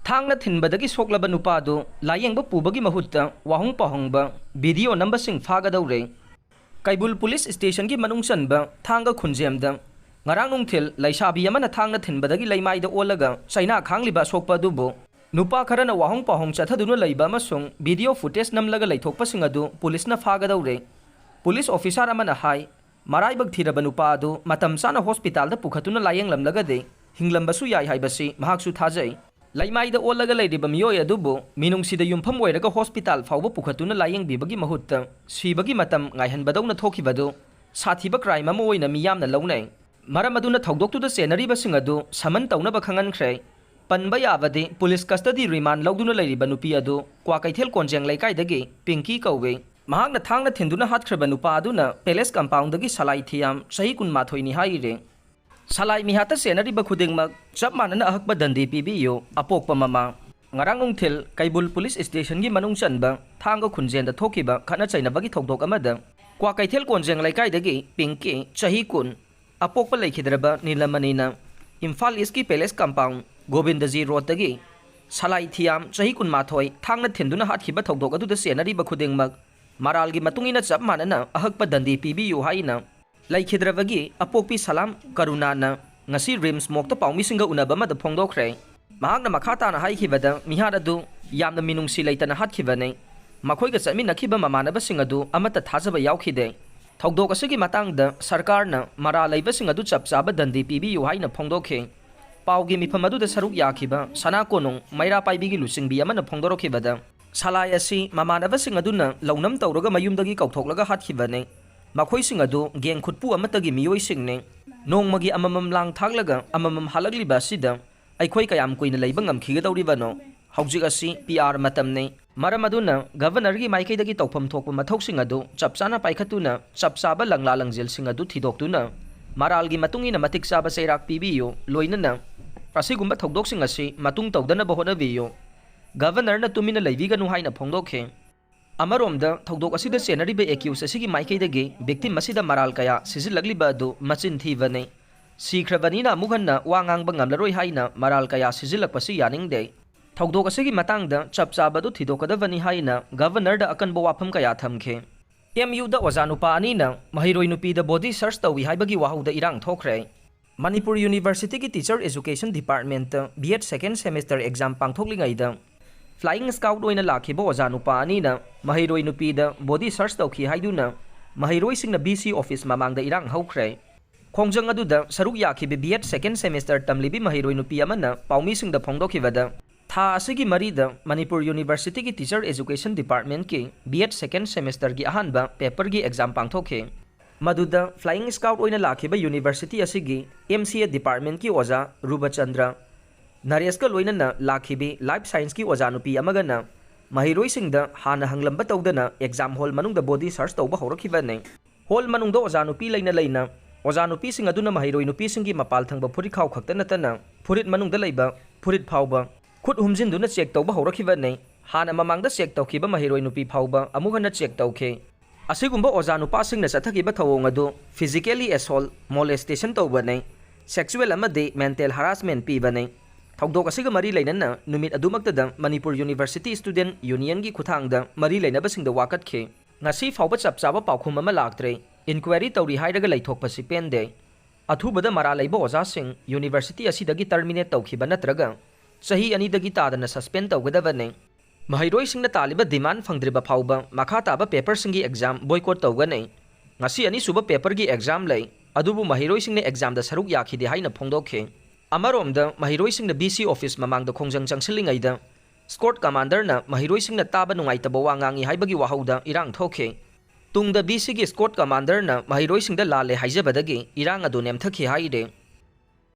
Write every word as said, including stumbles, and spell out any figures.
ꯊꯥꯡꯅ ꯊꯤꯟꯕꯗꯒꯤ ꯁꯣꯛꯂꯕ ꯅꯨꯄꯥꯗꯨ ꯂꯥꯌꯦꯡꯕ ꯄꯨꯕꯒꯤ ꯃꯍꯨꯠꯇ ꯋꯥꯍꯣꯡ ꯄꯥꯍꯣꯡꯕ ꯚꯤꯗꯤꯑꯣ ꯅꯝꯕꯁꯤꯡ ꯐꯥꯒꯗꯧꯔꯦ꯫ ꯀꯩꯕꯨꯜ ꯄꯨꯂꯤꯁ ꯁ꯭ꯇꯦꯁꯟꯒꯤ ꯃꯅꯨꯡ ꯆꯟꯕ ꯊꯥꯡꯒ ꯈꯨꯟꯖꯦꯝꯗ ꯉꯔꯥꯡ ꯅꯨꯡꯊꯤꯜ ꯂꯩꯁꯥꯕꯤ ꯑꯃꯅ ꯊꯥꯡꯅ ꯊꯤꯟꯕꯗꯒꯤ ꯂꯩꯃꯥꯏꯗ ꯑꯣꯜꯂꯒ ꯆꯩꯅꯥ ꯈꯥꯡꯂꯤꯕ ꯑꯁꯣꯛꯄ ꯑꯗꯨꯕꯨ ꯅꯨꯄꯥ ꯈꯔꯅ ꯋꯥꯍꯣꯡ ꯄꯥꯍꯣꯡ ꯆꯠꯊꯗꯨꯅ ꯂꯩꯕ ꯑꯃꯁꯨꯡ ꯚꯤꯗꯤꯑꯣ ꯐꯨꯇꯦꯖ ꯅꯝꯂꯒ ꯂꯩꯊꯣꯛꯄꯁꯤꯡ ꯑꯗꯨ ꯄꯨꯂꯤꯁꯅ ꯐꯥꯒꯗꯧꯔꯦ꯫ ꯄꯨꯂꯤꯁ ꯑꯣꯐꯤꯁꯥꯔ ꯑꯃꯅ ꯍꯥꯏ, ꯃꯔꯥꯏꯕꯛ ꯊꯤꯔꯕ ꯅꯨꯄꯥ ꯑꯗꯨ ꯃꯇꯝ ꯆꯥꯅ ꯍꯣꯁꯄꯤꯇꯥꯜꯗ ꯄꯨꯈꯠꯇꯨꯅ ꯂꯥꯌꯦꯡꯂꯝꯂꯒꯗꯤ ꯍꯤꯡꯂꯝꯕꯁꯨ ꯌꯥꯏ ꯍꯥꯏꯕꯁꯤ ꯃꯍꯥꯛꯁꯨ ꯊꯥꯖꯩ꯫ ꯂꯩꯃꯥꯏꯗ ꯑꯣꯜꯂꯒ ꯂꯩꯔꯤꯕ ꯃꯤꯑꯣꯏ ꯑꯗꯨꯕꯨ ꯃꯤꯅꯨꯡꯁꯤꯗ ꯌꯨꯝꯐꯝ ꯑꯣꯏꯔꯒ ꯍꯣꯁꯄꯤꯇꯥꯜ ꯐꯥꯎꯕ ꯄꯨꯈꯠꯇꯨꯅ ꯂꯥꯌꯦꯡꯕꯤꯕꯒꯤ ꯃꯍꯨꯠꯇ ꯁꯤꯕꯒꯤ ꯃꯇꯝ ꯉꯥꯏꯍꯟꯕꯗꯧꯅ ꯊꯣꯛꯈꯤꯕꯗꯨ ꯁꯥꯊꯤꯕ ꯀ꯭ꯔꯥꯏꯝ ꯑꯃ ꯑꯣꯏꯅ ꯃꯤꯌꯥꯝꯅ ꯂꯧꯅꯩ꯫ ꯃꯔꯝ ꯑꯗꯨꯅ ꯊꯧꯗꯣꯛꯇꯨꯗ ꯆꯦꯟꯅꯔꯤꯕꯁꯤꯡ ꯑꯗꯨ ꯁꯃꯟ ꯇꯧꯅꯕ ꯈꯪꯍꯟꯈ꯭ꯔꯦ꯫ ꯄꯟꯕ ꯌꯥꯕꯗꯤ ꯄꯨꯂꯤꯁ ꯀꯁꯇꯗꯤ ꯔꯤꯃꯥꯟ ꯂꯧꯗꯨꯅ ꯂꯩꯔꯤꯕ ꯅꯨꯄꯤ ꯑꯗꯨ ꯀ꯭ꯋꯥꯀꯩꯊꯦꯜ ꯀꯣꯟꯖꯦꯡ ꯂꯩꯀꯥꯏꯗꯒꯤ ꯄꯤꯡꯀꯤ ꯀꯧꯏ꯫ ꯃꯍꯥꯛꯅ ꯊꯥꯡꯅ ꯊꯤꯟꯗꯨꯅ ꯍꯥꯠꯈ꯭ꯔꯕ ꯅꯨꯄꯥ ꯑꯗꯨꯅ ꯄꯦꯂꯦꯁ ꯀꯝꯄꯥꯎꯟꯗꯒꯤ ꯁꯂꯥꯏ ꯊꯤꯌꯥꯝ ꯆꯍꯤ ꯀꯨꯟꯃꯥꯊꯣꯏꯅꯤ ꯍꯥꯏꯔꯤ꯫ ꯁꯂꯥꯏ ꯃꯤꯍꯥꯠꯇ ꯆꯦꯟꯅꯔꯤꯕ ꯈꯨꯗꯤꯡꯃꯛ ꯆꯞ ꯃꯥꯟꯅꯅ ꯑꯍꯛꯄ ꯗꯟꯗꯤ ꯄꯤꯕꯤꯌꯨ, ꯑꯄꯣꯛꯄ ꯃꯃꯥ꯫ ꯉꯔꯥꯡ ꯅꯨꯡꯊꯤꯜ ꯀꯩꯕꯨꯜ ꯄꯨꯂꯤꯁ ꯁ꯭ꯇꯦꯁꯟꯒꯤ ꯃꯅꯨꯡ ꯆꯟꯕ ꯊꯥꯡꯒ ꯈꯨꯟꯖꯦꯟꯗ ꯊꯣꯛꯈꯤꯕ ꯈꯠꯅ ꯆꯩꯅꯕꯒꯤ ꯊꯧꯗꯣꯛ ꯑꯃꯗ ꯀ꯭ꯋꯥꯀꯩꯊꯦꯜ ꯀꯣꯟꯖꯦꯡ ꯂꯩꯀꯥꯏꯗꯒꯤ ꯄꯤꯡꯀꯤ, ꯆꯍꯤ ꯀꯨꯟ, ꯑꯄꯣꯛꯄ ꯂꯩꯈꯤꯗ꯭ꯔꯕ ꯅꯤꯂꯃꯅꯤꯅ ꯏꯝꯐꯥꯜ ꯏꯁꯀꯤ ꯄꯦꯂꯦꯁ ꯀꯝꯄꯥꯎꯟ ꯒꯣꯕꯤꯟꯗꯖꯤ ꯔꯣꯗꯇꯒꯤ ꯁꯂꯥꯏ ꯊꯤꯌꯥꯝ, ꯆꯍꯤ ꯀꯨꯟꯃꯥꯊꯣꯏ, ꯊꯥꯡꯅ ꯊꯤꯟꯗꯨꯅ ꯍꯥꯠꯈꯤꯕ ꯊꯧꯗꯣꯛ ꯑꯗꯨꯗ ꯆꯦꯟꯅꯔꯤꯕ ꯈꯨꯗꯤꯡꯃꯛ ꯃꯔꯥꯜꯒꯤ ꯃꯇꯨꯡ ꯏꯟꯅ ꯆꯞ ꯃꯥꯟꯅꯅ ꯑꯍꯛꯄ ꯗꯟꯗꯤ ꯄꯤꯕꯤꯌꯨ ꯍꯥꯏꯅ ꯂꯩꯈꯤꯗ꯭ꯔꯕꯒꯤ ꯑꯄꯣꯛꯄꯤ ꯁꯂꯥꯝ ꯀꯔꯨꯅꯥꯅ ꯉꯁꯤ ꯔꯤꯝꯁ ꯃꯣꯛꯇ ꯄꯥꯎꯃꯤꯁꯤꯡꯒ ꯎꯅꯕ ꯑꯃꯗ ꯐꯣꯡꯗꯣꯛꯈ꯭ꯔꯦ꯫ ꯃꯍꯥꯛꯅ ꯃꯈꯥ ꯇꯥꯅ ꯍꯥꯏꯈꯤꯕꯗ, ꯃꯤꯍꯥꯠ ꯑꯗꯨ ꯌꯥꯝꯅ ꯃꯤꯅꯨꯡꯁꯤ ꯂꯩꯇꯅ ꯍꯥꯠꯈꯤꯕꯅꯤ꯫ ꯃꯈꯣꯏꯒ ꯆꯠꯃꯤꯟꯅꯈꯤꯕ ꯃꯃꯥꯟꯅꯕꯁꯤꯡ ꯑꯗꯨ ꯑꯃꯠꯇ ꯊꯥꯖꯕ ꯌꯥꯎꯈꯤꯗꯦ꯫ ꯊꯧꯗꯣꯛ ꯑꯁꯤꯒꯤ ꯃꯇꯥꯡꯗ ꯁꯔꯀꯥꯔꯅ ꯃꯔꯥꯜ ꯂꯩꯕꯁꯤꯡ ꯑꯗꯨ ꯆꯞ ꯆꯥꯕ ꯗꯟꯗꯤ ꯄꯤꯕꯤꯌꯨ ꯍꯥꯏꯅ ꯐꯣꯡꯗꯣꯛꯈꯤ꯫ ꯄꯥꯎꯒꯤ ꯃꯤꯐꯝ ꯑꯗꯨꯗ ꯁꯔꯨꯛ ꯌꯥꯈꯤꯕ ꯁꯅꯥ ꯀꯣꯅꯨꯡ ꯃꯩꯔꯥ ꯄꯥꯏꯕꯤꯒꯤ ꯂꯨꯆꯤꯡꯕꯤ ꯑꯃꯅ ꯐꯣꯡꯗꯣꯔꯛꯈꯤꯕꯗ, ꯁꯂꯥꯏ ꯑꯁꯤ ꯃꯃꯥꯟꯅꯕꯁꯤꯡ ꯑꯗꯨꯅ ꯂꯧꯅꯝ ꯇꯧꯔꯒ ꯃꯌꯨꯝꯗꯒꯤ ꯀꯧꯊꯣꯛꯂꯒ ꯍꯥꯠꯈꯤꯕꯅꯤ꯫ ꯃꯈꯣꯏꯁꯤꯡ ꯑꯗꯨ ꯒꯦꯡ ꯈꯨꯠꯄꯨ ꯑꯃꯠꯇꯒꯤ ꯃꯤꯑꯣꯏꯁꯤꯡꯅꯤ꯫ ꯅꯣꯡꯃꯒꯤ ꯑꯃꯃꯝ ꯂꯥꯡ ꯊꯥꯛꯂꯒ ꯑꯃꯃꯝ ꯍꯥꯠꯂꯛꯂꯤꯕ ꯑꯁꯤꯗ ꯑꯩꯈꯣꯏ ꯀꯌꯥꯝ ꯀꯨꯏꯅ ꯂꯩꯕ ꯉꯝꯈꯤꯒꯗꯧꯔꯤꯕꯅꯣ? ꯍꯧꯖꯤꯛ ꯑꯁꯤ ꯄꯤ ꯑꯥꯔ ꯃꯇꯝꯅꯤ꯫ ꯃꯔꯝ ꯑꯗꯨꯅ ꯒꯚꯔꯅꯔꯒꯤ ꯃꯥꯏꯀꯩꯗꯒꯤ ꯇꯧꯐꯝ ꯊꯣꯛꯄ ꯃꯊꯧꯁꯤꯡ ꯑꯗꯨ ꯆꯞ ꯆꯥꯅ ꯄꯥꯏꯈꯠꯇꯨꯅ ꯆꯞ ꯆꯥꯕ ꯂꯪꯂꯥ ꯂꯪꯖꯦꯜꯁꯤꯡ ꯑꯗꯨ ꯊꯤꯗꯣꯛꯇꯨꯅ ꯃꯔꯥꯜꯒꯤ ꯃꯇꯨꯡ ꯏꯟꯅ ꯃꯇꯤꯛ ꯆꯥꯕ ꯆꯩꯔꯥꯛ ꯄꯤꯕꯤꯌꯨ, ꯂꯣꯏꯅꯅ ꯑꯁꯤꯒꯨꯝꯕ ꯊꯧꯗꯣꯛꯁꯤꯡ ꯑꯁꯤ ꯃꯇꯨꯡ ꯇꯧꯗꯅꯕ ꯍꯣꯠꯅꯕꯤꯌꯨ꯫ ꯒꯚꯔꯅꯔꯅ ꯇꯨꯃꯤꯟꯅ ꯂꯩꯕꯤꯒꯅꯨ ꯍꯥꯏꯅ ꯐꯣꯡꯗꯣꯛꯈꯤ꯫ ꯑꯃꯔꯣꯝꯗ ꯊꯧꯗꯣꯛ ꯑꯁꯤꯗ ꯆꯦꯟꯅꯔꯤꯕ ꯑꯦꯀ꯭ꯌꯨꯁ ꯑꯁꯤꯒꯤ ꯃꯥꯏꯀꯩꯗꯒꯤ ꯚꯤꯛꯇꯤꯝ ꯑꯁꯤꯗ ꯃꯔꯥꯜ ꯀꯌꯥ ꯁꯤꯖꯤꯜꯂꯛꯂꯤꯕ ꯑꯗꯨ ꯃꯆꯤꯟ ꯊꯤꯕꯅꯤ꯫ ꯁꯤꯈ꯭ꯔꯕꯅꯤꯅ ꯑꯃꯨꯛ ꯍꯟꯅ ꯋꯥ ꯉꯥꯡꯕ ꯉꯝꯂꯔꯣꯏ ꯍꯥꯏꯅ ꯃꯔꯥꯜ ꯀꯌꯥ ꯁꯤꯖꯤꯜꯂꯛꯄꯁꯤ ꯌꯥꯅꯤꯡꯗꯦ꯫ ꯊꯧꯗꯣꯛ ꯑꯁꯤꯒꯤ ꯃꯇꯥꯡꯗ ꯆꯞ ꯆꯥꯕ ꯑꯗꯨ ꯊꯤꯗꯣꯛꯀꯗꯕꯅꯤ ꯍꯥꯏꯅ ꯒꯚꯔꯅꯔꯗ ꯑꯀꯟꯕ ꯋꯥꯐꯝ ꯀꯌꯥ ꯊꯝꯈꯤ꯫ ꯑꯦꯝ ꯌꯨꯗ ꯑꯣꯖꯥ ꯅꯨꯄꯥ ꯑꯅꯤꯅ ꯃꯍꯩꯔꯣꯏ ꯅꯨꯄꯤꯗ ꯕꯣꯗꯤ ꯁꯔꯆ ꯇꯧꯏ ꯍꯥꯏꯕꯒꯤ ꯋꯥꯍꯧꯗ ꯏꯔꯥꯡ ꯊꯣꯛꯈ꯭ꯔꯦ꯫ ꯃꯅꯤꯄꯨꯔ ꯌꯨꯅꯤꯚꯔꯁꯤꯇꯤꯒꯤ ꯇꯤꯆꯔ ꯑꯦꯖꯨꯀꯦꯁꯟ ꯗꯤꯄꯥꯔꯠꯃꯦꯟꯠꯇ ꯕꯤ ꯑꯦꯗ ꯁꯦꯀꯦꯟ ꯁꯦꯃꯦꯁꯇꯔ ꯑꯦꯛꯖꯥꯝ ꯄꯥꯡꯊꯣꯛꯂꯤꯉꯩꯗ ꯐ꯭ꯂꯥꯏꯌꯤꯡ ꯁ꯭ꯀꯥꯎꯠ ꯑꯣꯏꯅ ꯂꯥꯛꯈꯤꯕ ꯑꯣꯖꯥ ꯅꯨꯄꯥ ꯑꯅꯤꯅ ꯃꯍꯩꯔꯣꯏ ꯅꯨꯄꯤꯗ ꯕꯣꯗꯤ ꯁꯔꯆ ꯇꯧꯈꯤ ꯍꯥꯏꯗꯨꯅ ꯃꯍꯩꯔꯣꯏꯁꯤꯡꯅ ꯕꯤ ꯁꯤ ꯑꯣꯐꯤꯁ ꯃꯃꯥꯡꯗ ꯏꯔꯥꯡ ꯍꯧꯈ꯭ꯔꯦ꯫ ꯈꯣꯡꯖꯪ ꯑꯗꯨꯗ ꯁꯔꯨꯛ ꯌꯥꯈꯤꯕ ꯕꯤ ꯑꯦꯗ ꯁꯦꯀꯦꯟ ꯁꯦꯃꯦꯁꯇꯔ ꯇꯝꯂꯤꯕꯤ ꯃꯍꯩꯔꯣꯏ ꯅꯨꯄꯤ ꯑꯃꯅ ꯄꯥꯎꯃꯤꯁꯤꯡꯗ ꯐꯣꯡꯗꯣꯛꯈꯤꯕꯗ, ꯊꯥ ꯑꯁꯤꯒꯤ ꯃꯔꯤꯗ ꯃꯅꯤꯄꯨꯔ ꯌꯨꯅꯤꯚꯔꯁꯤꯇꯤꯒꯤ ꯇꯤꯆꯔ ꯑꯦꯖꯨꯀꯦꯁꯟ ꯗꯤꯄꯥꯔꯠꯃꯦꯟꯠꯀꯤ ꯕꯤ ꯑꯦꯗ ꯁꯦꯀꯦꯟ ꯁꯦꯃꯦꯁꯇꯔꯒꯤ ꯑꯍꯥꯟꯕ ꯄꯦꯄꯔꯒꯤ ꯑꯦꯛꯖꯥꯝ ꯄꯥꯡꯊꯣꯛꯈꯤ꯫ ꯃꯗꯨꯗ ꯐ꯭ꯂꯥꯏꯌꯤꯡ ꯁ꯭ꯀꯥꯎꯠ ꯑꯣꯏꯅ ꯂꯥꯛꯈꯤꯕ ꯌꯨꯅꯤꯚꯔꯁꯤꯇꯤ ꯑꯁꯤꯒꯤ ꯑꯦꯝ ꯁꯤ ꯑꯦ ꯗꯤꯄꯥꯔꯠꯃꯦꯟꯠꯀꯤ ꯑꯣꯖꯥ ꯔꯨꯕꯆꯟꯗ꯭ꯔ ꯅꯔꯦꯁꯀ ꯂꯣꯏꯅꯅ ꯂꯥꯛꯈꯤꯕꯤ ꯂꯥꯏꯐ ꯁꯥꯏꯟꯁꯀꯤ ꯑꯣꯖꯥ ꯅꯨꯄꯤ ꯑꯃꯒꯅ ꯃꯍꯩꯔꯣꯏꯁꯤꯡꯗ ꯍꯥꯟꯅ ꯍꯪꯂꯝꯕ ꯇꯧꯗꯅ ꯑꯦꯛꯖꯥꯝ ꯍꯣꯜ ꯃꯅꯨꯡꯗ ꯕꯣꯗꯤ ꯁꯔꯆ ꯇꯧꯕ ꯍꯧꯔꯛꯈꯤꯕꯅꯤ꯫ ꯍꯣꯜ ꯃꯅꯨꯡꯗ ꯑꯣꯖꯥ ꯅꯨꯄꯤ ꯂꯩꯅ ꯂꯩꯅ ꯑꯣꯖꯥ ꯅꯨꯄꯤꯁꯤꯡ ꯑꯗꯨꯅ ꯃꯍꯩꯔꯣꯏ ꯅꯨꯄꯤꯁꯤꯡꯒꯤ ꯃꯄꯥꯜ ꯊꯪꯕ ꯐꯨꯔꯤꯠꯈꯥꯎ ꯈꯛꯇ ꯅꯠꯇꯅ ꯐꯨꯔꯤꯠ ꯃꯅꯨꯡꯗ ꯂꯩꯕ ꯐꯨꯔꯤꯠ ꯐꯥꯎꯕ ꯈꯨꯠ ꯍꯨꯝꯖꯤꯟꯗꯨꯅ ꯆꯦꯛ ꯇꯧꯕ ꯍꯧꯔꯛꯈꯤꯕꯅꯤ꯫ ꯍꯥꯟꯅ ꯃꯃꯥꯡꯗ ꯆꯦꯛ ꯇꯧꯈꯤꯕ ꯃꯍꯩꯔꯣꯏ ꯅꯨꯄꯤ ꯐꯥꯎꯕ ꯑꯃꯨꯛ ꯍꯟꯅ ꯆꯦꯛ ꯇꯧꯈꯤ꯫ ꯑꯁꯤꯒꯨꯝꯕ ꯑꯣꯖꯥ ꯅꯨꯄꯥꯁꯤꯡꯅ ꯆꯠꯊꯈꯤꯕ ꯊꯧꯑꯣꯡ ꯑꯗꯨ ꯐꯤꯖꯤꯀꯦꯂꯤ ꯑꯦꯁꯣꯜ, ꯃꯣꯂꯦꯁꯇꯦꯁꯟ ꯇꯧꯕꯅꯤ, ꯁꯦꯛꯁꯨꯑꯦꯜ ꯑꯃꯗꯤ ꯃꯦꯟꯇꯦꯜ ꯍꯔꯥꯁꯃꯦꯟ ꯄꯤꯕꯅꯤ꯫ ꯊꯧꯗꯣꯛ ꯑꯁꯤꯒ ꯃꯔꯤ ꯂꯩꯅꯅ ꯅꯨꯃꯤꯠ ꯑꯗꯨꯃꯛꯇꯗ ꯃꯅꯤꯄꯨꯔ ꯌꯨꯅꯤꯚꯔꯁꯤꯇꯤ ꯁ꯭ꯇꯨꯗꯦꯟꯠ ꯌꯨꯅꯤꯌꯟꯒꯤ ꯈꯨꯠꯊꯥꯡꯗ ꯃꯔꯤ ꯂꯩꯅꯕꯁꯤꯡꯗ ꯋꯥꯀꯠꯈꯤ꯫ ꯉꯁꯤ ꯐꯥꯎꯕ ꯆꯞ ꯆꯥꯕ ꯄꯥꯎꯈꯨꯝ ꯑꯃ ꯂꯥꯛꯇ꯭ꯔꯦ꯫ ꯏꯟꯀ꯭ꯋꯥꯏꯔꯤ ꯇꯧꯔꯤ ꯍꯥꯏꯔꯒ ꯂꯩꯊꯣꯛꯄꯁꯤ ꯄꯦꯟꯗꯦ꯫ ꯑꯊꯨꯕꯗ ꯃꯔꯥꯜ ꯂꯩꯕ ꯑꯣꯖꯥꯁꯤꯡ ꯌꯨꯅꯤꯚꯔꯁꯤꯇꯤ ꯑꯁꯤꯗꯒꯤ ꯇꯔꯃꯤꯅꯦꯠ ꯇꯧꯈꯤꯕ ꯅꯠꯇ꯭ꯔꯒ ꯆꯍꯤ ꯑꯅꯤꯗꯒꯤ ꯇꯥꯗꯅ ꯁꯁꯄꯦꯟ ꯇꯧꯒꯗꯕꯅꯤ꯫ ꯃꯍꯩꯔꯣꯏꯁꯤꯡꯅ ꯇꯥꯜꯂꯤꯕ ꯗꯤꯃꯥꯟ ꯐꯪꯗ꯭ꯔꯤꯕ ꯐꯥꯎꯕ ꯃꯈꯥ ꯇꯥꯕ ꯄꯦꯄꯔꯁꯤꯡꯒꯤ ꯑꯦꯛꯖꯥꯝ ꯕꯣꯏꯀꯣꯠ ꯇꯧꯒꯅꯤ꯫ ꯉꯁꯤ ꯑꯅꯤꯁꯨꯕ ꯄꯦꯄꯔꯒꯤ ꯑꯦꯛꯖꯥꯝ ꯂꯩ, ꯑꯗꯨꯕꯨ ꯃꯍꯩꯔꯣꯏꯁꯤꯡꯅ ꯑꯦꯛꯖꯥꯝꯗ ꯁꯔꯨꯛ ꯌꯥꯈꯤꯗꯦ ꯍꯥꯏꯅ ꯐꯣꯡꯗꯣꯛꯈꯤ꯫ ꯑꯃꯔꯣꯝꯗ ꯃꯍꯩꯔꯣꯏꯁꯤꯡꯅ ꯕꯤ ꯁꯤ ꯑꯣꯐꯤꯁ ꯃꯃꯥꯡꯗ ꯈꯣꯡꯖꯪ ꯆꯪꯁꯤꯜꯂꯤꯉꯩꯗ ꯁ꯭ꯀꯣꯠ ꯀꯃꯥꯟꯗꯔꯅ ꯃꯍꯩꯔꯣꯏꯁꯤꯡꯅ ꯇꯥꯕ ꯅꯨꯡꯉꯥꯏꯇꯕ ꯋꯥ ꯉꯥꯡꯏ ꯍꯥꯏꯕꯒꯤ ꯋꯥꯍꯧꯗ ꯏꯔꯥꯡ ꯊꯣꯛꯈꯤ꯫ ꯇꯨꯡꯗ ꯕꯤ ꯁꯤꯒꯤ ꯁ꯭ꯀꯣꯠ ꯀꯃꯥꯟꯗꯔꯅ ꯃꯍꯩꯔꯣꯏꯁꯤꯡꯗ ꯂꯥꯜꯂꯦ ꯍꯥꯏꯖꯕꯗꯒꯤ ꯏꯔꯥꯡ ꯑꯗꯨ ꯅꯦꯝꯊꯈꯤ ꯍꯥꯏꯔꯦ꯫